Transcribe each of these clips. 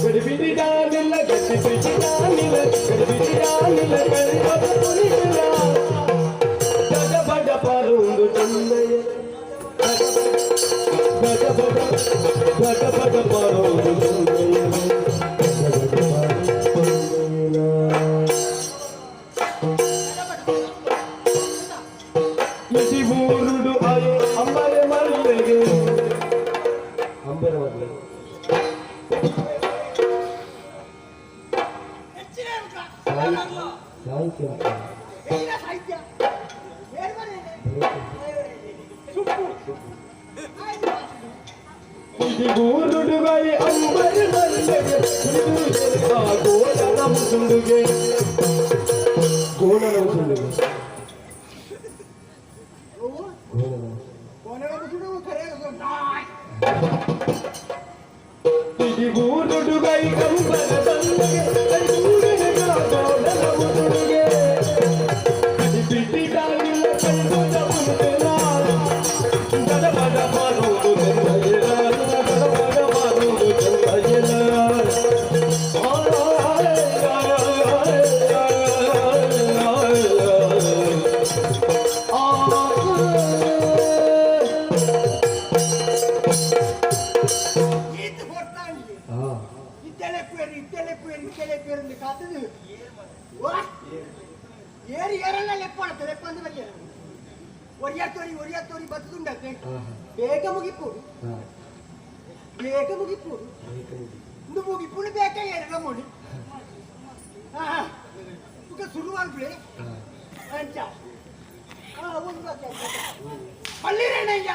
ಗಡಿಬಿಡಿದಾನಿಲ್ಲ ಗಟ್ಟಿ ಬಿಡಿದಾನಿಲ್ಲ ಗಡಿಬಿಡಿದಾನಿಲ್ಲ ಕಣ್ಣದ ತುನಿಗಿಲ್ಲ ಗಡ ಬಡ ಪರುಂದು ಚೆನ್ನಯ್ಯ ಗಡ ಬಡ ಗಡ ಬಡ ಪರುಂದು ಚೆನ್ನಯ್ಯ ಗಡ ಇದಿ ಊರುಡು ಅಯೆ ಅಂಬರೆ ಮಲ್ಲಿಗೆ ಅಂಬರ ಮಲ್ಲಿಗೆ. ಸಾಹಿತ್ಯ. ಹೆಚ್ಚಿನ ಸಾಹಿತ್ಯ ಏನ್ ಬರೆಯಿದೆ? ಸುಪ್ಪು. ಇದು ಊರುಡುಗೈ ಅಂಬರೆ ಮಲ್ಲಿಗೆ ಗೋಣನ ಮುಸುಂಡುಗೆ ಗೋಣನ ಮುಸುಂಡುಗೆ ಅವು ಗೋಣನ ಕೋಣದ ಮುಸುಡು ಕರೆ ನಾಯ್. ಇದು ಊರುಡುಗೈ ಅಂಬರೆ ಮಲ್ಲಿಗೆ ಗೋಣನ ಮುಸುಂಡುಗೆ ಬಿಟ್ಟಿದ್ದಾಗಿಲ್ಲ ಕಂಡುದ ಮುಸುಂಡಿಲ್ಲ ಗಡಬಡ ಬರುವುದು ಚೆನ್ನಯ್ಯನ ಗಡಬಡ ಬರುವುದು ಚೆನ್ನಯ್ಯನ. ಈತ್ ಕೊಡ್ತಾಂಡಿ. ಇತ್ತೆಲೆ ಪೇರು ಇತ್ತೆಲೆ ಪೇರು ಇತ್ತೆಲೆ ಪೇರು ಅಂತ ಕಾತದು. ವಾ. ಏರು ಏರಲ್ಲ ಲೆಪ್ಪಣ ಲೆಪ್ಪಂದು ಬಯ್ಯ ಒರಿಯ ತೋರಿ ಒರಿಯ ತೋರಿ ಬತ್ತುಂಡತ್ತೆ. ಬೇಗ ಮುಗಿಪೋಡು ಬೇಗ ಮುಗಿಪೋಡು ಇಂದು ಮುಗಿಪುಡು ಬೇಕ ಏರಲ್ಲ ಮೋಡಿ. ಹಾ ಬುಕ್ಕ ಸುರುವಾಗ್ಲೇ ಅಂಚ ಹಾ ಒಂದು ಪಳ್ಳಿರೇಣಯ್ಯ.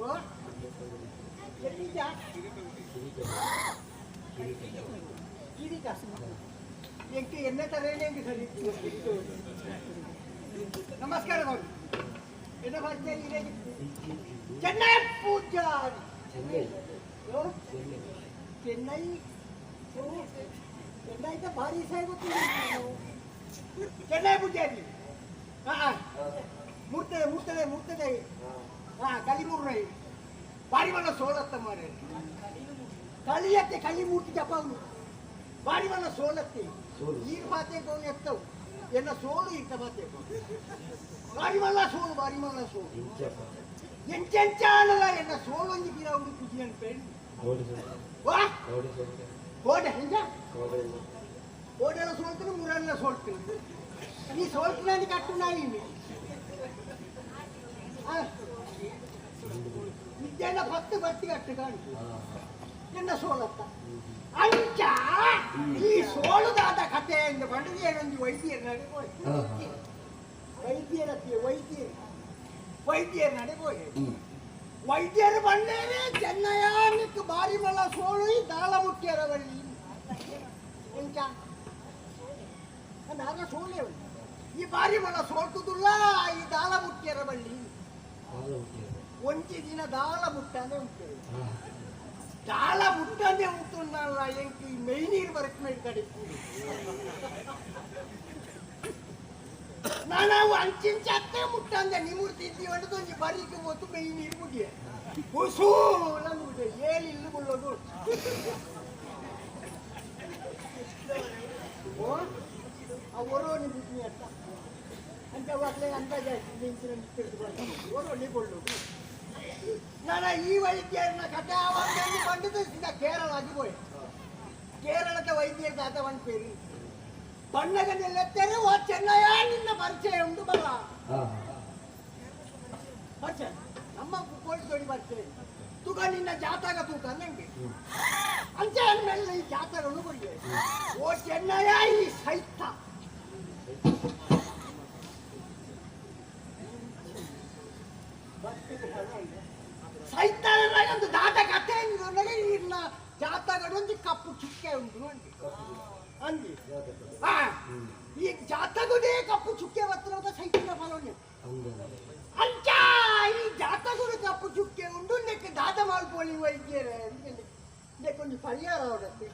ಓ ಎಲ್ಲಿದ್ಯಾ? ಇದೀಗ ಎಂಕೆ ಎಣ್ಣೆ ತರೇನೆ ಎಂಗೆ ಸರಿ. ನಮಸ್ಕಾರ ಬಾಬು. ಎನ್ನ ಭಾಷೆ ಇದೆ ಚೆನ್ನೈ ಪೂಜಾರಿ. ಓ, ಚೆನ್ನೈ. ಓ, ಚೆನ್ನೈ ಭಾರಿ ಸಾಯ್ ಗೊತ್ತಿಲ್ಲ. ಚೆನ್ನೈ ಪೂಜಾರಿ. ಹಾ ಮೂರ್ತದೆ ಮೂರ್ತದೆ ಮೂರ್ತದೆ. ಹಾ ಕಲಿಮೂರ್ನ ಬಾರಿ ಮಲ್ಲ ಸೋಲತ್ತ ಮಾರೆ ಕಳಿಯತ್ತೆ ಕಲಿ ಮೂರ್ತಿ ಜಪಾವನು ಬಾರಿ ಮಲ್ಲ ಸೋಲತ್ತೆ. ಈ ಮಾತೆ ಕೋನು ಎತ್ತವು ಎನ್ನ ಸೋಲು ಇತ್ತ ಮಾತೆ ಬಾರಿ ಮಲ್ಲ ಸೋಲು ಬಾರಿ ಮಲ್ಲ ಸೋಲು ಎಂಚೆಂಚಾನಲ ಎನ್ನ ಸೋಲೊಂಜಿ ಪಿರ ಉಂಡು ಖುಷಿ ಅನ್ಪೇಳಿ. ವಾ ಕೋಡೆ ಹೆಂಗ ಕೋಡೆಲ್ಲ ಸೋಲ್ತೀನಿ ಮುರಲ್ಲ ಸೋಲ್ತೀನಿ ನೀ ಸೋಲ್ತೀನಿ ಕಟ್ಟು ನಾಯಿ. ನಿದ್ದೆಲ್ಲ ಪತ್ತು ಬತ್ತಿ ಕಟ್ಟು ಕಾಣು ಎನ್ನ ಸೋಲತ್ತ ಅಂಚ ಈ ಸೋಲುದಾದ ಕಥೆ ಎಂದು ಪಂಡದು ಏನೊಂದು ವೈದ್ಯರ ನಡೆ ಹೋಗಿ ವೈದ್ಯರತ್ತಿ ವೈದ್ಯರು ವೈದ್ಯರ ನಡೆ ಹೋಗಿ ವೈದ್ಯರು ಬಂದೇನೆ ಚೆನ್ನಯಾನಕ್ಕೆ ಬಾರಿ ಮಲ್ಲ ಸೋಲು ಈ ದಾಳ ಮುಟ್ಟ್ಯಾರ ಬಳ್ಳಿ ಎಂಚ ನಾರ ಸೋಲೆ ಈ ಬಾರಿ ಮಲ್ಲ ಸೋಲ್ತುದುಲ್ಲ ಈ ದಾಳ ಮುಟ್ಟ್ಯಾರ ಬಳ್ಳಿ ಒಂಜಿ ದಿನ ದಾಳ ಮುಟ್ಟಾನೆ ಉಂಟು ದಾಳ ಮುಟ್ಟಂದೆ ಉಂಟುನ್ನಲ್ಲ ಎಂಕ್ ಈ ಮೈ ನೀರು ಬರಕ್ ಮೇಲೆ ಕಡೆ ನಾನು ಅಂಚಿಂಚ ಅತ್ತೆ ಮುಟ್ಟಂದೆ ನಿಮುರ್ತಿದ್ದಿ ಒಂದು ಒಂಜಿ ಬರೀಕ್ ಹೋತು ಮೈ ನೀರು ಮುಗಿಯ ಹುಸೂ ನಂದು ಏಳಿಲ್ಲ ಮುಳ್ಳೋದು. ಓ ಆ ಒರೋನಿ ಬುದ್ಧಿ ಅತ್ತ ಅಂತ ವಾಕ್ಲೆ ಅಂದಾಜ ನಿಂತಿನ ಒರೋನಿ ಕೊಳ್ಳೋದು. ನಾನು ಈ ವೈದ್ಯರನ್ನ ಕಥೆ ಆವಾಗ ಬಂದದ್ದು ಸೀದಾ ಕೇರಳಕ್ಕೆ ಹೋಯ್ ಕೇರಳದ ವೈದ್ಯರ ತಾತ ಒಂದು ಪೇರು ಬಣ್ಣಗ ನಿಲ್ಲತ್ತೇನೆ. ಓ ಚೆನ್ನಯ್ಯ ನಿನ್ನ ಪರಿಚಯ ಉಂಟು ಬಲ್ಲ ಪರಿಚಯ ನಮ್ಮ ಕೋಳಿ ಪರಿಚಯ ತೂಕ ನಿನ್ನ ಜಾತಕ ತೂಕ ನಂಗೆ ಅಂಚೆ ಮೇಲೆ ಈ ಜಾತಕವನ್ನು ಕೊಡಿ. ಓ ಚೆನ್ನಯ್ಯ ಈ ಸೈತ ಸೈತ ಒಂದು ದಾಟ ಕಥೆ ಇನ್ನ ಜಾತಕಡೊಂದು ಕಪ್ಪು ಚುಕ್ಕೆ ಉಂಟು ಅಂದಿ ಅಂದಿ. ಆ, ಈ ಜಾತಕದೇ ಕಪ್ಪು ಚುಕ್ಕೆ ಬತ್ತಿರೋದ ಸೈತಿನ ಫಲವನ್ನೇ ಅಂಚ ಈ ಜಾತಕಡು ಕಪ್ಪು ಚುಕ್ಕೆ ಉಂಟು ನೆಕ್ ದಾದ ಮಾಲ್ಪೋಳಿ ವೈದ್ಯರೇ ನೆಕ್ಕೊಂದು ಪರಿಹಾರ ಅವರತ್ತೆ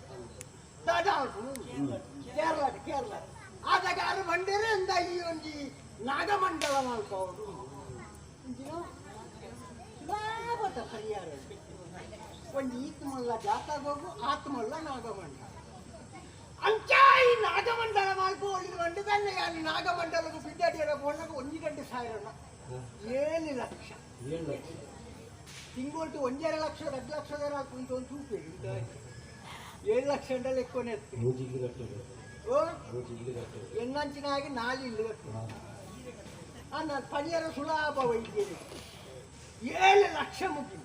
ದಾದ ಕೇರಳ ಕೇರಳ ಆದಾಗ ಅರು ಬಂಡೇರೆ ಅಂದ ಈ ಒಂಜಿ ನಾಗ ನಾಗಮಂಡಲ ಮಲ್ಪೋಡು ಸುಲಭದ ಪರಿಹಾರ ಒಂದು ಈತ್ಮಲ್ಲ ಜಾತಗೋಗು ಆತ್ಮಲ್ಲ ನಾಗಮಂಡಲ ಅಂಚ ಈ ನಾಗಮಂಡಲ ಮಲ್ಪೋಳಿದು ಬಂದು ತನ್ನೆ ಯಾರು ನಾಗಮಂಡಲಕ್ಕೂ ಬಿಡ್ಡಾಡಿಯರ ಪೋಣಾಗ 1.5 ಸಾವಿರ 7 ಲಕ್ಷ ತಿಂಗೊಳ್ತು 1.5 ಲಕ್ಷ 2 ಲಕ್ಷ ಕುಂತ ಒಂದು ತೂಪಿ 7 ಲಕ್ಷ ಅಂಡಲ್ಲಿ ఎక్కువనే ಎನ್ನಂಚಿನಾಗಿ 4 ಇಲ್ಲು ಕಟ್ಟು ಪರಿಹಾರ ಸುಲಭ ವೈದ್ಯ 7 ಲಕ್ಷ ಮುಗಿ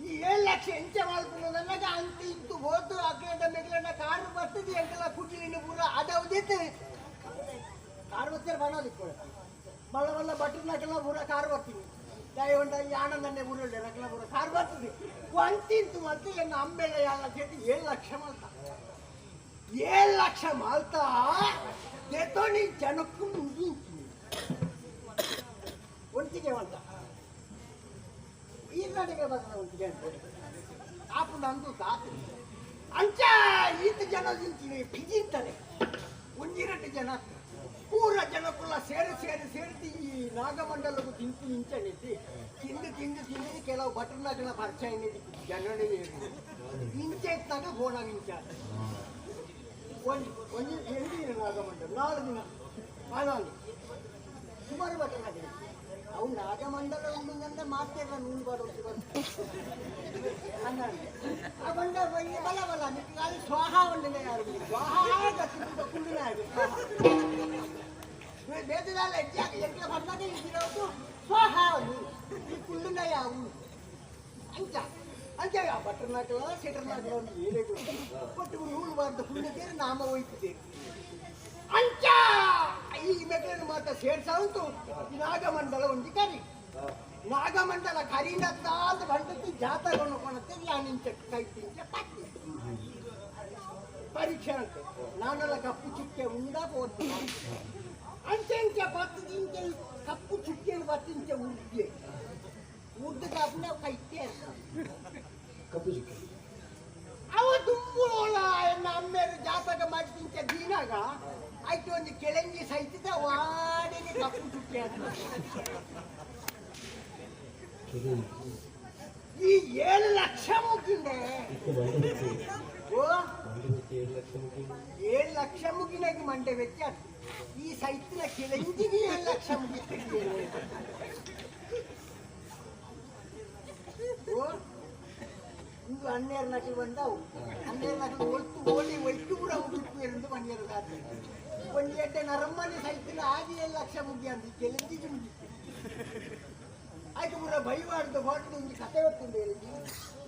ಈ 7 ಲಕ್ಷ ಎಂಚ ಮಲ್ಪುನಗ ಅಂತಿ ಇಂತು ಹೋತು ಅಕ್ಲೇಂಡ ಮೆಗ್ಲಂಡ ಕಾರು ಬರ್ತದೆ ಎಂತೆಲ್ಲ ಕುಡ್ಲಿನ ಪೂರ ಅದೌದಿತ್ತು ಕಾರು ಬರ್ತಾರೆ ಬನ್ನೋದಿಕ್ಕು ಬಲ್ಲ ಬಲ್ಲ ಬಟ್ಟರ್ನಾಕೆಲ್ಲ ಪೂರ ಕಾರು ಬರ್ತೀನಿ ದಯವಂಡ ಈ ಆನಂದನ್ನೇ ಊರಲ್ಲಿ ನಕಲ ಪೂರ ಕಾರು ಬರ್ತದೆ ಅಂತಿಂತು ಮತ್ತೆ ಎನ್ನ ಅಂಬೆಲ್ಲ ಯಾಳ ಸೇರಿ 7 ಲಕ್ಷ ಮಲ್ತ 7 ಲಕ್ಷ ಮಲ್ತ ದೆತೋನಿ ಜನಕ್ಕೂ ಮುಗಿಂತೀನಿ ಒಂಟಿಗೆ ಮಲ್ತ ಈ ಕಡೆಗೆ ಬರ್ತದೆ ಒಂಟಿಗೆ ಅಂತ ಆಪುಂಡು ಅಂದು ತಾತು ಅಂಚ ಈತ ಜನ ತಿಂತೀನಿ ಪಿಜಿಂತಾರೆ ಒಂಜಿರಟ್ಟು ಜನ ಪೂರ ಜನಕ್ಕುಲ್ಲ ಸೇರಿ ಸೇರಿ ಸೇರಿ ಈ ನಾಗಮಂಡಲಕ್ಕೂ ತಿಂತು ಇಂಚನಿದ್ದಿ ತಿಂದು ತಿಂದು ತಿಂದು ಕೆಲವು ಬಟರ್ನಾಕನ ಪರಿಚಯ ಜನನೇ ಇಂಚೆ ಇತ್ತಾಗ ಫೋನಾಗ ಇಂಚ ಒಂದು ಒಂದು 2 ದಿನ ನಾಗಮಂಡಲ 4 ದಿನ ನಾಲ್ಕು ಸುಮಾರು ಬಟರ್ನಾಕ ಅವು ನಾಗಮಂಡಲ ಉಂಡು ಮಾತೇರ ನೂಲು ಬಾಡೋದು ಆ ಬಂಡ ಬಲ ಬಲ ನಿಮಗೆ ಸ್ವಾಹ ಒಂದಿನ ಯಾರು ಸ್ವಾಹ ಗತಿ ಕುಂಡಿನ ಯಾರು ಬೇದದಾಲ ಎಜ್ಜಾಗ ಎಂಟ್ಲ ಬಂದಾಗ ಇದ್ದಿರೋದು ಸ್ವಾಹ ಈ ಕುಳ್ಳುನ ಯಾವು ಅಂಚ ಅಂಚ ಆ ಬಟರ್ನಾಕಲ ಸೆಟರ್ನಾಕಲ ಒಂದು ಏನೇಗೂ ಒಟ್ಟು ನೂಲು ಬಾರ್ದ ಕುಳ್ಳಿಗೆ ನಾಮ ಹೋಯ್ತಿದೆ ಅಂಚ ಈ ಮೆಟ್ಲನ್ನು ಮಾತ್ರ ಸೇರ್ಸ ಉಂಟು ಈ ನಾಗಮಂಡಲ ಒಂದು ಕರಿ ನಾಗಮಂಡಲ ಕರಿನತ್ತ ಅಂತ ಬಂದದ್ದು ಜಾತಕವನ್ನು ಕೊಣತ್ತೆ ಯಾನಿಂಚ ಕೈ ತಿಂಚ ಪಟ್ಟಿ ಪರೀಕ್ಷೆ ಅಂತೆ ನಾನೆಲ್ಲ ಕಪ್ಪು ಚುಕ್ಕೆ ಉಂಡ ಪೋತು ಅಂಚೆ ಇಂಚೆ ಪತ್ತು ಇಂಚೆ ಕಪ್ಪು ಚುಕ್ಕೆಯನ್ನು ಪತ್ತು ಇಂಚೆ ಉದ್ದೆ ಉದ್ದ ಕಾಪುನ ಕೈತೆ ಕಪ್ಪು ಚುಕ್ಕೆ ಅವ ತುಂಬುವೋಳ ಎನ್ನ ಅಮ್ಮೇರು ಜಾತಕ ಮಾಡಿ ತಿಂಚೆ ದೀನಾಗ ಆಯ್ತು ಒಂದು ಕೆಳಂಗಿ ಸಹಿತ ವಾಡಿಗೆ ಕಪ್ಪು ಚುಕ್ಕೆ ಅಂತ ಈ 7 ಲಕ್ಷ ಮುಗಿಂದೆ ಓ 7 ಲಕ್ಷ ಮುಗಿನಾಗಿ ಮಂಡೆ ವೆಚ್ಚ ಈ ಸೈತಿನ ಕೆಳಂಗಿಗೆ 7 ಲಕ್ಷ ಮುಗಿತಿದೆ ಓ ಇಂದು 12 ಲಕ್ಷ ಬಂದವು 12 ಲಕ್ಷ ಒಟ್ಟು ಓಡಿ ಒಟ್ಟು ಕೂಡ ಉಡುಪು ಎಂದು ಮನೆಯರು ಒಂದು ಎಡ್ಡೆ ನರಮ್ಮನೆ ಸೈತಿನ ಆಗಿ 7 ಲಕ್ಷ ಮುಗಿ ಅಂತ ಕೆಳಂಗಿಗೆ ಮುಗಿತು ಆಯ್ತು ಪೂರ ಭಯವಾಡ್ದು ಹೊರಟು ಒಂದು ಕತೆ ಹೊತ್ತುಂಡು ಹೇಳಿ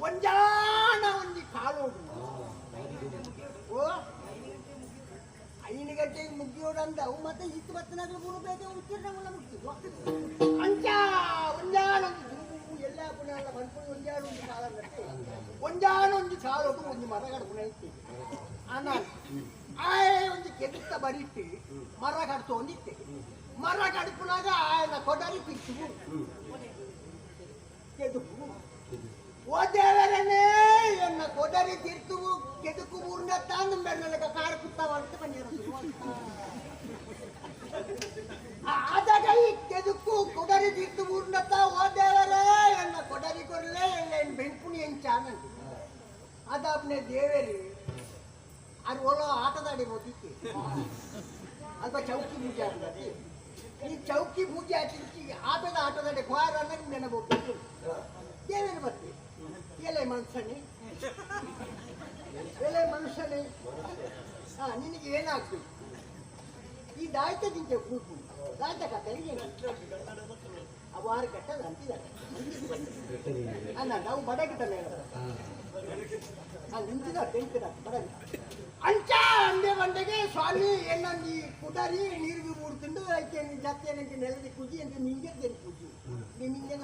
ಒಂಜಾನ ಒಂದು ಕಾಲೋಡು ಓ 5 ಗಂಟೆಗೆ ಮುಗಿಯೋಡು ಅಂದ ಅವು ಮತ್ತೆ ಇತ್ತು ಬತ್ತನಾಗಲೂ ಪೂರ ಬೇಗ ಉತ್ತೀರ್ಣ ಮುಗ್ತಿದ್ವು ಅಂಚ ಒಂಜಾನ ಒಂದು ದುಂಬು ಎಲ್ಲ ಪುಣ್ಯ ಎಲ್ಲ ಬಂದ್ಕೊಂಡು ಒಂಜಾನ ಒಂದು ಕಾಲ ಒಂಜಾನ ಒಂದು ಕಾಲೋಡು ಒಂದು ಮರ ಕಡ್ಪುಣ ಇತ್ತು ಆನ ಆಯ್ ಒಂದು ಕೆದುತ್ತ ಬರಿಟ್ಟು ಮರ ಕಡ್ತು ಒಂದಿತ್ತೆ ಮರ ಕಡ್ಪುನಾಗ ಆಯನ ಕೊಡರಿ ಪಿತ್ತು ಕೆದುಕು ಓ ದೇವರನೇ ಎನ್ನ ಕೊಡರಿ ತೀರ್ತು ಕೆದುಕು ಊರ್ನ ತಾನು ಬೆನ್ನಲಕ ಕಾರು ಕುತ್ತ ಮಾಡ್ತು ಬಂದಿರೋದು ಆದಾಗ ಈ ಕೆದುಕು ಕೊಡರಿ ತೀರ್ತು ಊರ್ನತ್ತ ಓ ದೇವರೇ ಎನ್ನ ಕೊಡರಿ ಕೊಡಲೇ ಎಲ್ಲ ಬೆಂಪುಣಿ ಎಂಚಾನಂದು ಅದಾಪ್ನೆ ದೇವರಿ ಅದು ಓಲೋ ಆಟದಾಡಿ ಹೋಗಿತ್ತು ಅಲ್ಪ ಚೌಕಿ ಪೂಜೆ ಆಗ್ತದೆ ಈ ಚೌಕಿ ಪೂಜೆ ಆಚರಿಸಿ ಆಟದ ಆಟದಾಡಿ ಕ್ವಾರ ಅನ್ನೋದು ನೆನಪು ದೇವೇನು ಬರ್ತೀವಿ ಎಲೆ ಮನುಷ್ಯನೇ ಎಲೆ ಮನುಷ್ಯನೇ ಹಾ ನಿನಗೆ ಏನಾಗ್ಬೇಕು ಈ ದಾಯ್ತ ತಿಂತೆ ಕೂಪು ದಾಯ್ತ ಕತೆ ಅವು ಆರು ಕಟ್ಟದ ಅಂತಿದ್ದಾರೆ ಅಲ್ಲ ನಾವು ಬಡಗಿತ ಮೇಲೆ ನಿಂತಿದ ತಿಂತಿದ ಬಡಗಿ ಅಂಚ ಅಂದೆ ಬಂಡೆಗೆ ಸ್ವಾಮಿ ಏನಂದು ಈ ಕುಡರಿ ನೀರಿಗೆ ಮೂಡ್ತಿಂಡು ಐತೆ ಜಾತಿ ನನಗೆ ನೆಲದಿ ಕುಜಿ ಅಂತ ನಿಂಗೆ ಪೂಜಿ ನಿಂಗೆ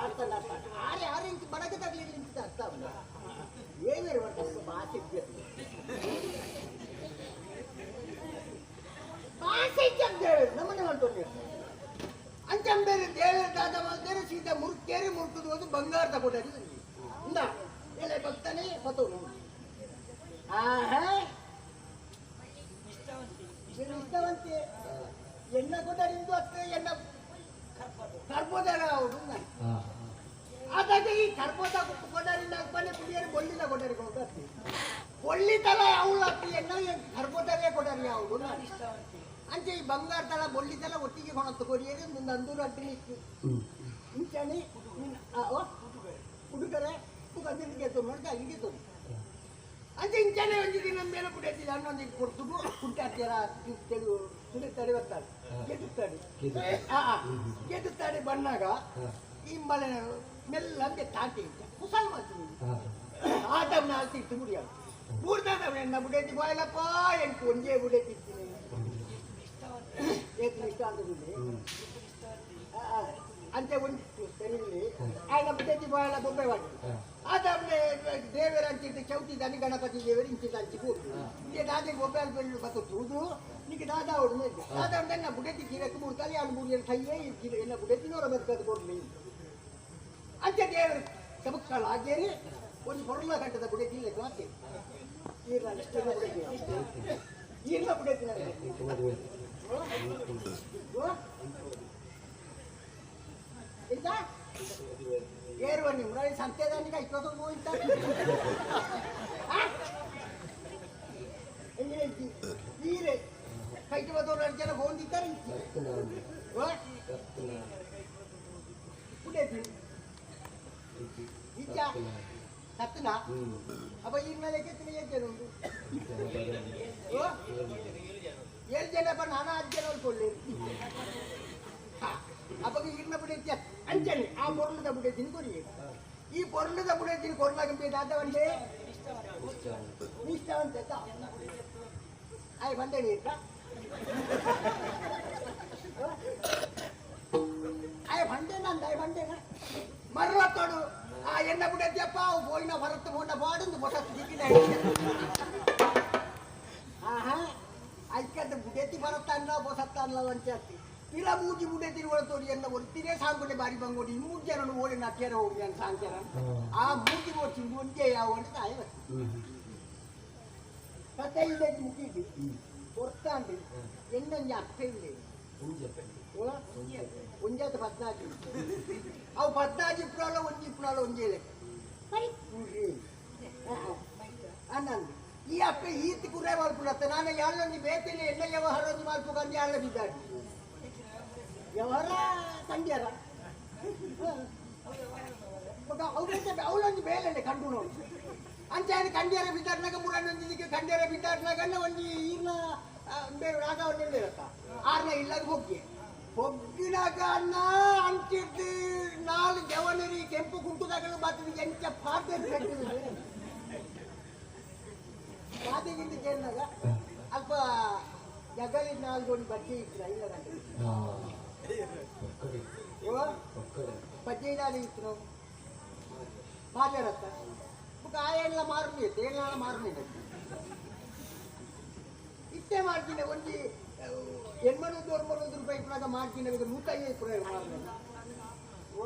ಅರ್ಥ ಅರ್ಥ ಆರೆ ಆರೆ ಇಂಚು ಬಡಗ ತಗಲಿ ಇಂಚಿದ ಅರ್ಥ ಅವನ ಏನೇ ಭಾಷೆ ಭಾಷೆ ದೇವರು ನಮ್ಮನೆ ಮಾಡ್ಕೊಂಡು ಅಂಚಂಬೇರೆ ದೇವರ ದಾದ ಮಾಡ್ತಾರೆ ಸೀದಾ ಮುರುಕೇರಿ ಮುರುಕದು ಹೋದು ಬಂಗಾರ ತಗೊಂಡಾರಿ ಇಂದ ಎಲೆ ಭಕ್ತಾನೆ ಬತ್ತವನು ಆಹಾ ಇಷ್ಟವಂತೆ ಬೊಳ್ಳಿ ತಲ ಅವಳತ್ತಿ ಎನ್ನ ಕರ್ಬೋದರೇ ಕೊಡರಿ ಅವಳು. ಅಂಚೆ ಈ ಬಂಗಾರ ತಲ ಬೊಳ್ಳಿ ತಲ ಒಟ್ಟಿಗೆ ಕೊಣತ್ತು ಕೊರಿಯರೆ ನಂದೂರು ಅಡ್ಡಿ ಇಂಚಾನೆ ಹುಡುಗರೆ ಗೆದ್ದು ನೋಡ್ತಾ ಹಿಂಗೆ ತೋರಿ. ಅಂಚೆ ಇಂಚಾನೆ ಒಂಜಿ ದಿನ ಮೇಲೆ ಪುಡೆತಿ ಹನ್ನೊಂದು ಕೊಡ್ತು ಕುಂಟಾಡ್ತೀರ ತೆಳು ತುಳಿತಾಡಿ ಬರ್ತಾರೆ ಗೆದ್ದುತ್ತಾಡಿ ಗೆದ್ದುತ್ತಾಡಿ ಬಣ್ಣಾಗ ಈ ಮಳೆ ಮೆಲ್ಲ ಅಂದೆ ತಾಟಿ ಇಂಚ ಕುಸಲ್ ಮಾಡ್ತೀನಿ ಆಟಮ್ನ ಆಲ್ತಿತ್ತು ಮುಡಿಯಾಗ ಬೂರ್ದಾದವ ಎನ್ನ ಬುಡೇತಿ ಬಾಯಲಪ್ಪ ಎಂಟು ಒಂಜೇ ಬುಡೇತಿ ಏತ್ ಇಷ್ಟ ಅಂತ ಅಂಚೆ ಒಂದು ಸರಿ ಆಯ್ನ ಬುಡೇತಿ ಬಾಯಲ ಬೊಬ್ಬೆ ಮಾಡಿ ಆದಮ್ನೆ ದೇವರ ಅಂಚಿಟ್ಟು ಚೌತಿ ದನಿ ಗಣಪತಿ ದೇವರು ಇಂಚಿಟ್ಟು ಅಂಚಿ ಕೂತು ಇಂಚೆ ದಾದೆ ಬೊಬ್ಬೆ ಅಲ್ಲಿ ಬತ್ತು ತೂದು ನಿಕ್ಕೆ ದಾದಾ ಅವಡು ಮೇಲೆ ದಾದಾ ನನ್ನ ಬುಡೇತಿ ಗಿರಕ್ಕೆ ಮೂರ್ತಾಲಿ ಅಲ್ಲಿ ಮೂರು ಜನ ಕೈಯೇ ಎನ್ನ ಬುಡೇತಿನವರ ಬದುಕದು ಕೊಡ್ಲಿ ಅಂಚೆ ದೇವರು ಸಬಕ್ಕಳ ಆಗೇರಿ ಒಂದು ಹೊರಲ ಗಂಟದ ಬುಡೇತಿ ಇಲ್ಲ ಮಾತೆ ಈರ್ನ ಬುಡೇತಿ ಎಂತ ಏರುವ ನಿಮ್ಮ ಸಂತೆದಾನಿಗೆ ಇಪ್ಪತ್ತೊಂದು ಹೋಗ್ತಾರೆ ಈರೆ ಕೈಗೆ ಬತ್ತೋರು ಜನ ಹೋಗಿದ್ದಾರೆ ಬುಡೇತಿ ಇಜ್ಜ ಸತ್ತನ ಅಪ್ಪ ಈ ಮೇಲೆ ಕೆತ್ತಿನ ಏಳು ಜನ ಉಂಟು ಏಳು ಜನ ಅಪ್ಪ ನಾನು ಹತ್ತು ಜನ ಕೊಳ್ಳಿ ಅಪ್ಪ ಈರ್ನ ಬುಡೇತಿ ಅಂಚನೆ ಆ ಪೊರ್ಲದ ಬುಡೇತಿನ ಕೊರಿ ಈ ಪೊರ್ಲದ ಬುಡೇತಿನ ಕೊರ್ಲಾಗ ದಾದವಂತೆ ಇಷ್ಟವಂತೆ ಆಯ್ ಬಂದೆ ನೀರ್ಕ ಆಯ್ ಬಂಡೆ ನಂದು ಆಯ್ ಬಂಡೆನ ಮರ್ರತ್ತೋಡು ಆ ಎಣ್ಣ ಬುಡೇತಿಯಪ್ಪ ಅವು ಪೋಯಿನ ಹೊರತು ಪೋಂಡ ಪಾಡೊಂದು ಬೊಸತ್ತು ದಿಕ್ಕಿನ ಆಹಾ ಐಕದ ಬುಡೇತಿ ಬರತ್ತ ಅನ್ನ ಬೊಸತ್ತ ಅನ್ನ ಅಂಚೆ ಪಿರ ಮೂಜಿ ಬುಡೇತಿ ಒಳತೋಡಿ ಎನ್ನ ಒತ್ತಿನೇ ಸಾಂಗುಡೆ ಬಾರಿ ಬಂಗೋಡಿ ಮೂರು ಜನ ಓಡಿ ನಟ್ಟಿಯರ ಹೋಗಿ ಅಂತ ಸಾಂಕ್ಯರ ಆ ಮೂಜಿ ಓಡ್ಸಿ ಒಂದೇ ಯಾವ ಅಂತ ಆಯ ಕತೆ ಇಲ್ಲ ಮುಗಿದು ಹೊರ್ತಾಂಡು ಎನ್ನೊಂಜಿ ಅರ್ಥ ಇಲ್ಲ ಒಂಜಾತ ಪದ್ನಾಜಿ ಅವು ಪದ್ನಾಜಿ ಇಪ್ಪನಾಲ ಒಂಜಿ ಇಪ್ಪನಾಲ ಒಂಜಿ ಅನ್ನಂದು ಈ ಅಪ್ಪೆ ಈತ್ ಕುರೆ ಮಲ್ಪುನತ್ತ ನಾನು ಯಾಳೊಂಜಿ ಬೇತಿನ ಎಣ್ಣ ವ್ಯವಹಾರ ಒಂಜಿ ಮಲ್ಪುಗಂದು ಯಾಳ ಬಿದ್ದಾಡಿ ವ್ಯವಹಾರ ಕಂಡ್ಯಾರ ಅವಳೊಂಜಿ ಬೇಲೆಂಡೆ ಕಂಡು ನೋಡಿ ಅಂಚೆ ಕಂಡ್ಯಾರ ಬಿದ್ದಾಡ್ನಾಗ ಮುರಣ್ಣೊಂದಿಗೆ ಕಂಡ್ಯಾರ ಬಿದ್ದಾಡ್ನಾಗ ಒಂಜಿ ಈರ್ನ ಬೇರೆ ರಾಘವಣ್ಣ ಇರತ್ತ ಆರ್ನ ಇಲ್ಲಾಗ ಹೋಗಿ ಹೊಗ್ಗಿನಾಗ ಅಣ್ಣ ಅಂಚಿದ್ದು ನಾಲ್ ಜವನರಿ ಕೆಂಪು ಕುಂಟುದಾಗಲು ಬಾತದ ಎಂಚ ಪಾತೆ ಪಾತೆಗಿಂತ ಕೇಳಿದಾಗ ಅಲ್ಪ ಜಗಲಿ ನಾಲ್ಕು ಗೋಣಿ ಬಜ್ಜಿ ಇತ್ತು ಇಲ್ಲ ಬಜ್ಜಿ ಇದಾದ ಇತ್ತು ಮಾರ್ಯಾರತ್ತ ಬುಕ್ಕ ಆ ಎಲ್ಲ ಮಾರ್ನಿ ಇತ್ತು ಏಳ ಮಾರ್ನಿ ಇಷ್ಟೇ ಮಾಡ್ತೀನಿ ಒಂಜಿ ಎಣ್ಮನೂರು ಒಂಬೈನೂರು ರೂಪಾಯಿ ಇಪ್ಪನಾಗ ಮಾಡ್ತೀನಿ ನೂತೈದು ರೂಪಾಯಿ ಮಾರ್ನಿ. ಓ